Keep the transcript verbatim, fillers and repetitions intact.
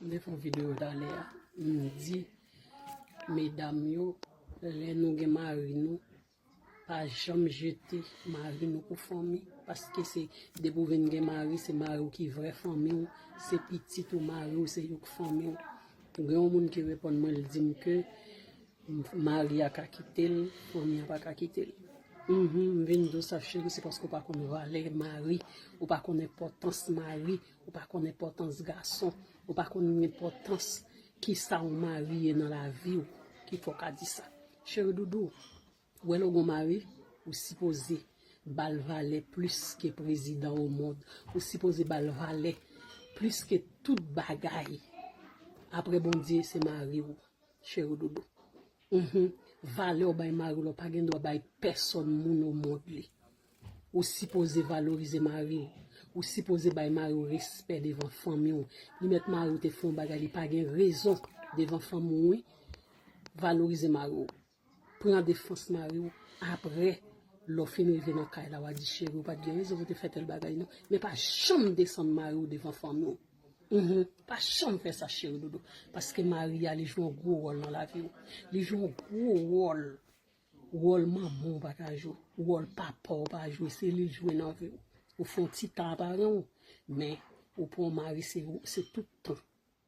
M te fè yon videyo talè a, m di medam yo, lè nou gen mari nou, pa janm jete mari nou pou fanmi, paske se depi w vin gen mari, se mari w ki vrè fanmi w, se pitit ou mari w, se yo k fanmi w. Gen yon moun ki reponn mwen, l di m ke mari a ka kite l, fanmi an pa ka kite l. Mhm, m vin di w sa cheri, se paske w pa konn valè mari, ou pa konn enpòtans mari, ou pa konn enpòtans gason, ou pa konn enpòtans kisa yon mari ye nan lavi w ki fè w ka di sa. Cheri doudou, ou wè lè w gon mari, ou sipoze ba l valè plis ke prezidan o mond, ou sipoze ba l valè plis ke tout bagay. Apre Bondye, se mari w. Cheri doudou. Mhm. Valè w bay mari w la, w pa gen dwa bay pèsòn moun o mond li. Ou sipoze valorize mari w. Ou sipoze bay mari w respè devan fanmi w. Li mèt mari w te fè yon bagay, li pa gen rezon devan fanmi w, wi. Valorize mari w. Pran defans mari w. Apre, lè w fin rive nan kay la, w a di, cheri, w pa t gen rezon pou te fè tèl bagay, non. Men pa janm desann mari w devan fanmi w. Mhm. Pa janm fè sa, cheri doudou. Paske mari a, li jwe yon gwo wòl nan lavi w. Li jwe yon gwo wòl. Wòl manman w pa ka jwe. Wòl papa w pa jwe. Se li l jwe nan vi w. Ou fè yon ti tan a paran w. Men, ou pran yon mari, se, se tout tan.